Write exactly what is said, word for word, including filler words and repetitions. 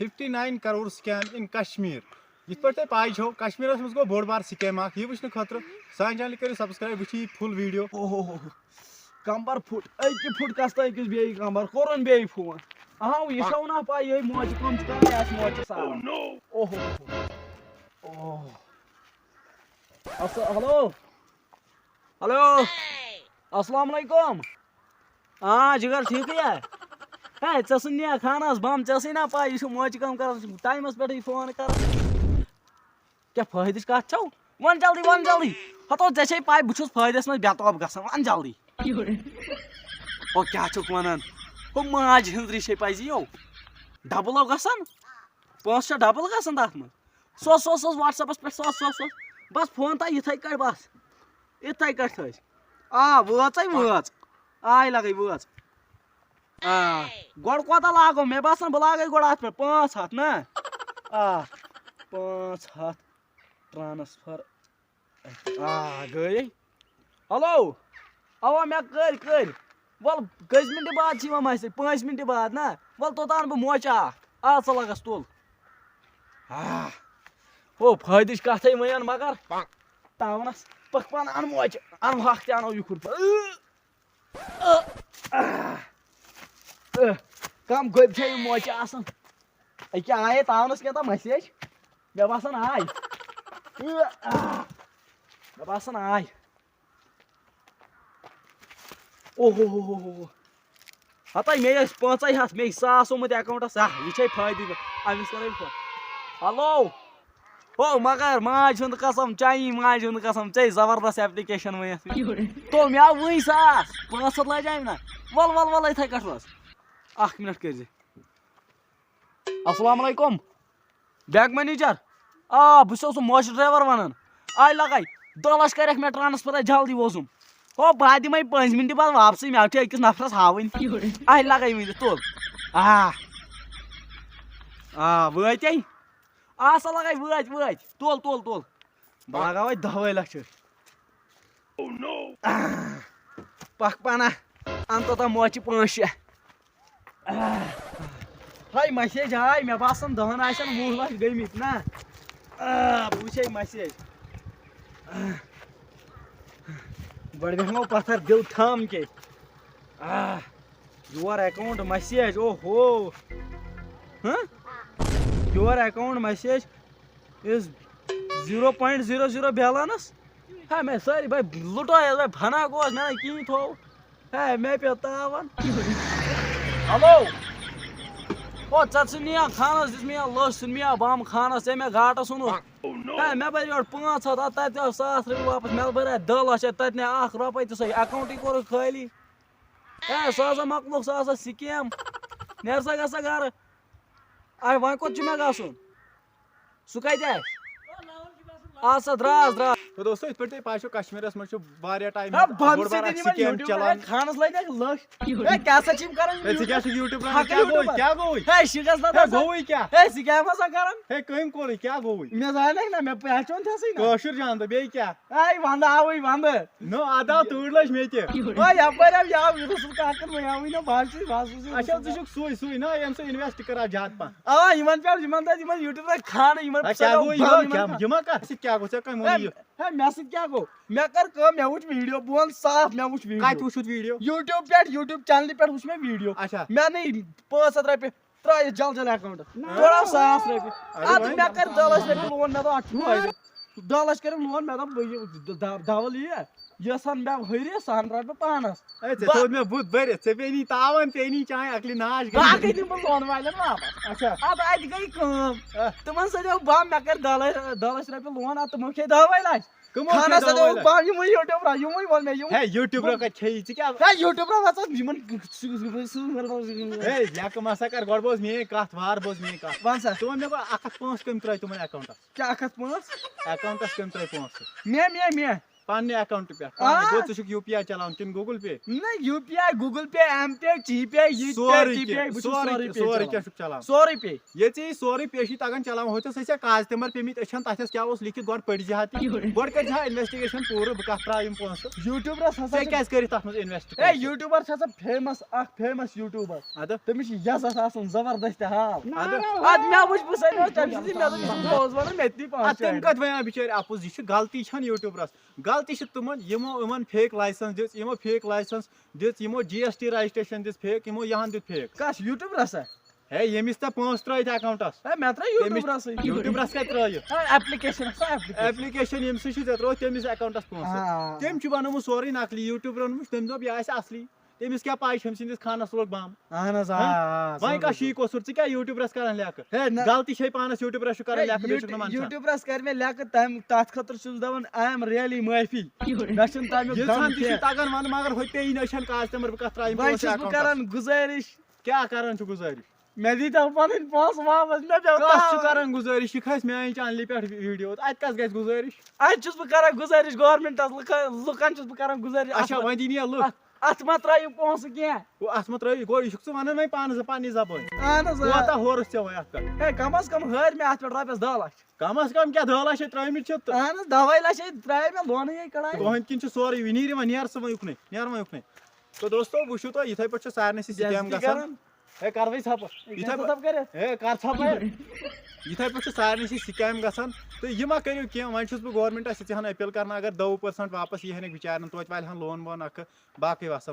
fifty nine crore scam in Kashmir. یِتھ پٲٹھۍ تۄہہِ پاے چھو، کشمیرس منٛز گوٚو بوٚڑ بار scam اکھ۔ یہِ وٕچھنہٕ خٲطرٕ سانہِ channel کٔرِو subscribe، وٕچھِو یہِ full video۔ اوہ ہو ہو۔ کمبر پھُٹ، أکہِ پھُٹ کس تہٕ أکِس بیٚیہِ کمبر، کوٚرُن بیٚیہِ فون۔ اہاو، یہِ چھو نہ پاے، یِہوٚے موچہِ کٲم چھِ کران، یہِ آسہِ موچہِ سان۔ اوہ ہو ہو۔ اوہ۔ الس-، ہیلو۔ ہیلو۔ السلام علیکم۔ آ، جگر، ٹھیکٕے یا؟ ہے، ژےٚ سُہ نیک خانس بم، ژےٚ ٲسٕے نا پاے، یہِ چھُ موچہِ کٲم کران، ٹایمس پٮ۪ٹھٕے فون کران۔ کیٛاہ فٲیدٕچ کتھ چھو؟ ون جلدی، ون جلدی۔ ہتو، ژےٚ چھے پاے، بہٕ چھُس فٲیدس منٛز بے تاب گژھان، ون جلدی۔ او، کیٛاہ چھُکھ ونان؟ ہُہ ماجہِ ہٕنٛزرِ چھے پزی یو۔ ڈبل او گژھان؟ پونٛسہٕ چھا ڈبل گژھان تتھ منٛز؟ سوز، سوز، سوز WhatsApp-س پٮ۪ٹھ، سوز، سوز، سوز۔ بس فون تھاو یِتھَے کٔٹھۍ، بس۔ یِتھَے کٔٹھۍ تھٲوِزِ۔ آ، وٲژَے وٲژ۔ آے لگے وٲژ۔ آ، گۄڈٕ کوتاہ لاگو؟ مےٚ باسان بہٕ لاگے گۄڈٕ اَتھ پٮ۪ٹھ پانٛژھ ہَتھ نا۔ آ، پانٛژھ ہَتھ transfer۔ آ، گٔیے۔ ہیلو۔ اوا، مےٚ کٔرۍ، کٔرۍ۔ وَل، کٔژِ مِنٹہِ بعد چھِ یِوان message؟ پانٛژِ مِنٹہِ بعد نا؟ وَل، توٚتام بہٕ موچہٕ اکھ۔ آ، ژٕ لَگس تُل۔ آ۔ ہو، فٲیدٕچ کَتھٕے وَنان، مگر تاونَس پَکھ پانہٕ اَن موچہٕ، اَن ہۄکھ تہِ اَنو یُکُر۔ کَم گوٚبۍ چھےٚ یِم موچہٕ آسان۔ أکیٛاہ آیے تاونَس کینٛہہ تام message۔ مےٚ باسان آے۔ مےٚ باسان آے۔ اوہو ہو ہو ہو۔ ہتا مےٚ ٲسۍ پانٛژے ہَتھ، مےٚ ساس آمُت account-س۔ آہ، یہِ چھے فٲیدٕ۔ أمِس کَرے بہٕ phone۔ ہیلو۔ ہو مگر ماجہِ ہُنٛد قسم، چاے ماجہِ ہُنٛد قسم، ژےٚ زبردست application ؤنِتھ۔ تو مےٚ آو وٕنۍ ساس، پانٛژھ ہَتھ لَجہِ أمۍ نا۔ وَل، وَل، وَل، یِتھَے کٔٹھۍ روز۔ اَکھ minute کٔرۍزِ۔ السلام علیکم۔ Bank manager۔ آ، بہٕ چھُسو سُہ موچہٕ driver وَنان۔ آے لَگَے، دَہ لَچھ کَرٮ۪کھ مےٚ transfer، جلدی ووزُم۔ ہو، بہٕ ہا دِمَے پانٛژِ مِنٹہِ بعد واپسٕے، مےٚ چھِ أکِس نفرَس ہاوٕنۍ۔ آے لَگَے ؤنِتھ، تُل۔ آ۔ آ، وٲتۍ۔ آ سا لَگَے، وٲتۍ، وٲتۍ۔ تُل، تُل، تُل۔ بہٕ لَگاوَے دَہَے لَچھ۔ پَکھ پَنہ، اَن توٚتام موچہِ پانٛژھ شےٚ۔ ہاے message آے، مےٚ باسان دَہَن آسن وُہ لَچھ گٔمٕتۍ نا۔ آ، بہٕ وٕچھے message۔ گۄڈٕ بیٚہمو پَتھر دِل تھام کے۔ آ، your account message، اوہو۔ ہہ؟ Your account message is zero point zero zero balance۔ ہے، مےٚ سٲری بھاے لُٹٲیِتھ، بھاے فنا گوس، مےٚ نہ کِہیٖنۍ تھوٚو۔ ہے، مےٚ پیوٚو تاوَن۔ ہیلو۔ او، ژےٚ ژھٕنیا خانَس دِژ مےٚ لٔژھ، ژھٕن مےٚ بَم خانَس، ژےٚ مےٚ گاٹَس اوٚنُتھ۔ ہے، مےٚ بَرِ یورٕ پانٛژھ ہَتھ، اَتھ تَتہِ ٲس ساس رۄپیہِ واپَس، مےٚ بَرِ اَتہِ دَہ لَچھ، اَتہِ تَتہِ نے اَکھ رۄپَے تہِ سۄے account-ٕے کوٚرُکھ خٲلی۔ ہے، سُہ ہسا مۄکلوو، سُہ ہسا scam۔ نیر سا، گژھ سا گرٕ۔ اے، وۄنۍ کوٚت چھُ مےٚ گژھُن؟ سُہ کتہِ آسہِ؟ آ سا، درٛاس، درٛاس۔ تو دوستو، یِتھ پٲٹھۍ تۄہہِ پاے چھو، کشمیرس منٛز چھُ واریاہ ٹایم ہے، بنٛد بوٚڑ سۭتۍ بار دِنۍ یِمن scam YouTube چلان۔ پٮ۪ٹھ خانس لٔگۍ اکھ لٔچھ۔ ہے، کیٛاہ سا چھِ یِم کران ہے، ژٕ کیٛاہ چھُکھ YouTube پٮ۪ٹھ؟ ہاکر کیٛاہ گوٚوُے؟ YouTube۔ کیٛاہ گوٚوُے؟ ہے، شِکس نہ ہے، تھٲوزِ۔ گوٚوُے کیٛاہ؟ ہے، scam ہسا کران۔ ہے، کٔمۍ کوٚرُے؟ کیٛاہ گوٚوُے؟ مےٚ زانکھ نہ، مےٚ پہچان تھسٕے نہ۔ کٲشُر جان تہٕ بیٚیہِ کیٛاہ؟ ہے، ونٛدٕ آوٕے ونٛدٕ۔ نو، ادا، توٗرۍ لٔج مےٚ تہِ۔ او، یپٲرۍ آو، یہِ آو یوٗسف کاکن، وۄنۍ آوٕے نہ، بہٕ حظ چھُس، بہٕ حظ چھُس اچھا، ژٕ چھُکھ سُے، سُے نا، ییٚمۍ سۭتۍ invest کران زیادٕ پہم۔ آ، یِمن پٮ۪ٹھ، یِمن دَپہِ، یِمن YouTube پٮ۪ٹھ کھارٕ، یِمن ہا، کیٛاہ گوٚو یہِ؟ پٮ۪ٹھ کیٛاہ، یِمن یِمن کر؟ ژٕ کیٛاہ گوٚو؟ ژےٚ کٔمۍ ووٚنُے ہے، یہِ؟ ہے، مےٚ سۭتۍ کیٛاہ گوٚو؟ مےٚ کٔر کٲم، مےٚ وٕچھ video، بہٕ وَنہٕ صاف، مےٚ وٕچھ video۔ کَتہِ وٕچھُتھ video؟ YouTube پٮ۪ٹھ، YouTube channelہِ پٮ۪ٹھ وٕچھ مےٚ video۔ اچھا۔ مےٚ نی پانٛژھ ہَتھ رۄپیہِ۔ ترٛٲیِتھ جل جل account۔ اَہَن۔ ترٛٲو ساس رۄپیہِ۔ اَدٕ اَدٕ وۄنۍ؟ مےٚ کَرِ دَہ لَچھ رۄپیہِ loan، مےٚ دوٚپ اَتھ چھُ فٲیدٕ۔ دَہ لَچھ کَرِ loan، مےٚ دوٚپ بہٕ یہِ ڈ-، ڈ-، double یہِ، یۄس ہَن مےٚ ہُرِ، سۄ ہَن رَٹہٕ بہٕ پانَس۔ ہے، ژےٚ بَ- تھوٚوُتھ مےٚ بُتھ بٔرِتھ، ژےٚ پیٚیہِ نی تاوَن، پیٚیہِ نی چانہِ عقلہِ ناش گٔے۔ باقٕے دِمہٕ بہٕ loan والٮ۪ن واپَس۔ اچھا۔ اَدٕ اَتہِ گٔے کٲم۔ آ۔ تِمَن سۭتۍ اوس بَم، مےٚ کَرِ دَہ لَچھ، دَہ لَچھ رۄپیہِ loan، اَدٕ تِمو کھے دَہَے لَچھ۔ کٕمو خانَس کھے سۭتۍ دَہَے اوس لَچھ؟ بَم، یِموٕے YouTuberو، یِموٕے ووٚن مےٚ، یِموٕے۔ ہے، YouTuberو کَتہِ کھیٚیی؟ ژٕ کیٛاہ؟ ہے، YouTuberو وَسان یِمَن۔ ہے، لیٚکہٕ مَسا کَر، گۄڈٕ بوز میٛٲنۍ کَتھ، وار بوز میٛٲنۍ کَتھ۔ وَن سا۔ ژٕ وَن مےٚ گۄڈٕ اَکھ ہَتھ پانٛژھ کٔمۍ ترٛٲے تِمَن accountس؟ کیٛاہ اَکھ ہَتھ پانٛژھ؟ Accountس کٔمۍ ترٛٲے پونٛسہٕ؟ مےٚ، مےٚ، مےٚ۔ پننہِ اکاؤنٹ پٮ۪ٹھ؟ آ۔ پانے؟ گوٚو، ژٕ چھُکھ یو پی آئی چلاوان کِنہٕ گوگل پے؟ نہ، U P I, Google Pay, M Pay, G Pay, یہِ تہِ پے، سورُے تہِ پے، کینٛہہ، بہٕ چھُس سورُے سورُے کینٛہہ، پے سورُے چلاوان۔ کینٛہہ چھُکھ چلاوان۔ سورُے پے۔ ییٚلہِ ژےٚ یہِ سورُے پے چھُے تگان چلاوُن، ہُتھس ٲسۍ ژےٚ کاغذ تِمبر پیمٕتۍ أچھن، تتھ ٲس کیٛاہ اوس لیکھِتھ، گۄڈٕ پٔرۍ زِ ہا تہِ۔ گۄڈٕ کٔرۍ زِ ہا انویسٹیگیشن پوٗرٕ، بہٕ کتھ ترٛاوٕ یِم پونٛسہٕ۔ یوٗٹیوبرس ہسا ژےٚ چھِ، کیٛازِ کٔرِتھ تتھ منٛز انویسٹ؟ ہے، یوٗٹیوبر چھِ آسان فیمس، اکھ فیمس یوٗٹیوبر۔ ادٕ؟ تٔمِس چھِ یزتھ آسان زبردست حال۔ ادٕ؟ ادٕ مےٚ وٕچھ، بہٕ سا مےٚ اوس تمہِ سۭتۍ، مےٚ دوٚپ، یہِ چھُ پوٚز ونان، مےٚ تہِ دی پانٛژھ ادٕ تٔمۍ شےٚ۔ کتہِ وَنیو بِچٲرۍ اَپُز؟ یہِ چھِ غلطی چھَنہٕ یوٗٹیوبرس۔ غلطی چھِ تِمن، یِمو یِمن فیک لایسنس دِژ، یِمو فیک لایسنس دِژ، یِمو جی ایس ٹی رجسٹریشن دِژ فیک، یِمو یِہن دیُت فیک۔ کس یوٗٹیوبرس ہا؟ ہے، ییٚمِس ژےٚ پونٛسہٕ ترٲوِتھ اکاؤنٹس۔ ہے، مےٚ ترٲے تٔمِس یوٗٹیوبرسٕے۔ یوٗٹیوبرس کتہِ ترٲوِتھ؟ ہے، ایپلیکیشن ہسا ایپلیکیشن۔ ایپلیکیشن ییٚمہِ سۭتۍ چھُ ژےٚ ترٲوِتھ، تٔمِس اکاؤنٹس پونٛسہٕ۔ آ۔ تٔمۍ چھُ بنومُت سورُے نقلی، یوٗٹیوبرن وٕچھ، تٔمۍ دوٚپ، یہِ آسہِ اصلی۔ تٔمِس کیٛاہ پَے چھِ أمۍ سٕنٛدِس خانَس لوٚگ بم؟ اہن حظ، آ، ہہ؟ آ، وۄنۍ سمجھ۔ کَس چھُ یہِ قصوٗر؟ ژٕ کیٛاہ یوٗٹیوٗبرَس کران لیکہٕ؟ ہے، نہ۔ غلطی چھے پانَس یوٗٹیوٗبرَس چھُ کران ہے، لیکہٕ، بیٚیہِ چھُکھ نہٕ یوٗ-، منٛدچھان۔ یوٗٹیوٗبرَس کَرِ مےٚ لیکہٕ، تَمہِ، تَتھ خٲطرٕ چھُس بہٕ دَپان، I am really معٲفی۔ مےٚ چھُنہٕ تَمیُک ییٖژہَن غم تہِ چھُ کینٛہہ۔ تَگان وَنہٕ، مگر ہُتہِ پیٚیہِ نہٕ أچھَن کاز تِمَن بہٕ کَتھ ترٛاوٕ یِم وۄنۍ پونٛسہٕ چھُس بہٕ اکاونٹَس۔ کران گُزٲرِش۔ کیٛاہ کران چھُ گُزٲرِش؟ مےٚ دیٖتو پَنٕنۍ پونٛسہٕ واپَس، مےٚ پیوٚو کَس چھُ تاپھ۔ کران گُزٲرِش؟ یہِ کھسہِ میٛانہِ چینلہِ پٮ۪ٹھ ویٖڈیو، اَتہِ کَس گژھِ گُزٲرِش؟ اَتہِ چھُس بہٕ کران گُزٲرِش گورمٮ۪نٛٹَس، لُکَن، لُکَن چھُس بہٕ کران گُزٲرِش، اچھا، اَتھ وۄنۍ دِنی یا لُکھ؟ اَتھ اَتھ مہ ترٛٲیِو پونٛسہٕ کینٛہہ۔ گوٚو اَتھ مہ ترٛٲیِو، گوٚو یہِ چھُکھ ژٕ وَنان وۄنۍ پانہٕ زٕ پنٛنہِ زبٲنۍ۔ اہن حظ، آ۔ کوتاہ ہورُکھ ژےٚ وۄنۍ اَتھ پٮ۪ٹھ؟ ہے، کم از کم ہٲرۍ مےٚ اَتھ پٮ۪ٹھ رۄپیَس دَہ لَچھ۔ کم از کم کیٛاہ، دَہ لَچھ ہے ترٛٲیمٕتۍ چھِ تہٕ۔ اہن حظ، دَہَے لَچھ ہے ترٛایے مےٚ لونٕے یے کَڑایے۔ تُہٕنٛدۍ کِنۍ چھُ سورُے، وۄنۍ نیٖرِو وۄنۍ، نیر ژٕ وۄنۍ یُکنُے، نیر وۄنۍ یُکنُے۔ تو دوستو، وٕچھِو تُہۍ، یِتھَے پٲٹھۍ چھُ سارنٕے سۭتۍ scam بےعزتی گژھان۔ کَران۔ ہے، کَر وۄنۍ ژھۄپہٕ۔ یِتھَے یہِ پٲ-، ژھۄپ کٔرِتھ۔ ہے، کَر ژھۄپہٕ۔ یِتھَے پٲٹھۍ چھُ سارنٕے سۭتۍ scam گژھان۔ تہٕ یہِ مہ کٔرِو کینٛہہ، وۄنۍ چھُس بہٕ گورمٮ۪نٛٹَس یِژٕے ہَن appeal کَران، اگر دَہ percent واپَس یی ہَن بِچارٮ۪ن، توتہِ والہِ ہَن loan وون اَکھٕ۔ باقٕے وَسَلام۔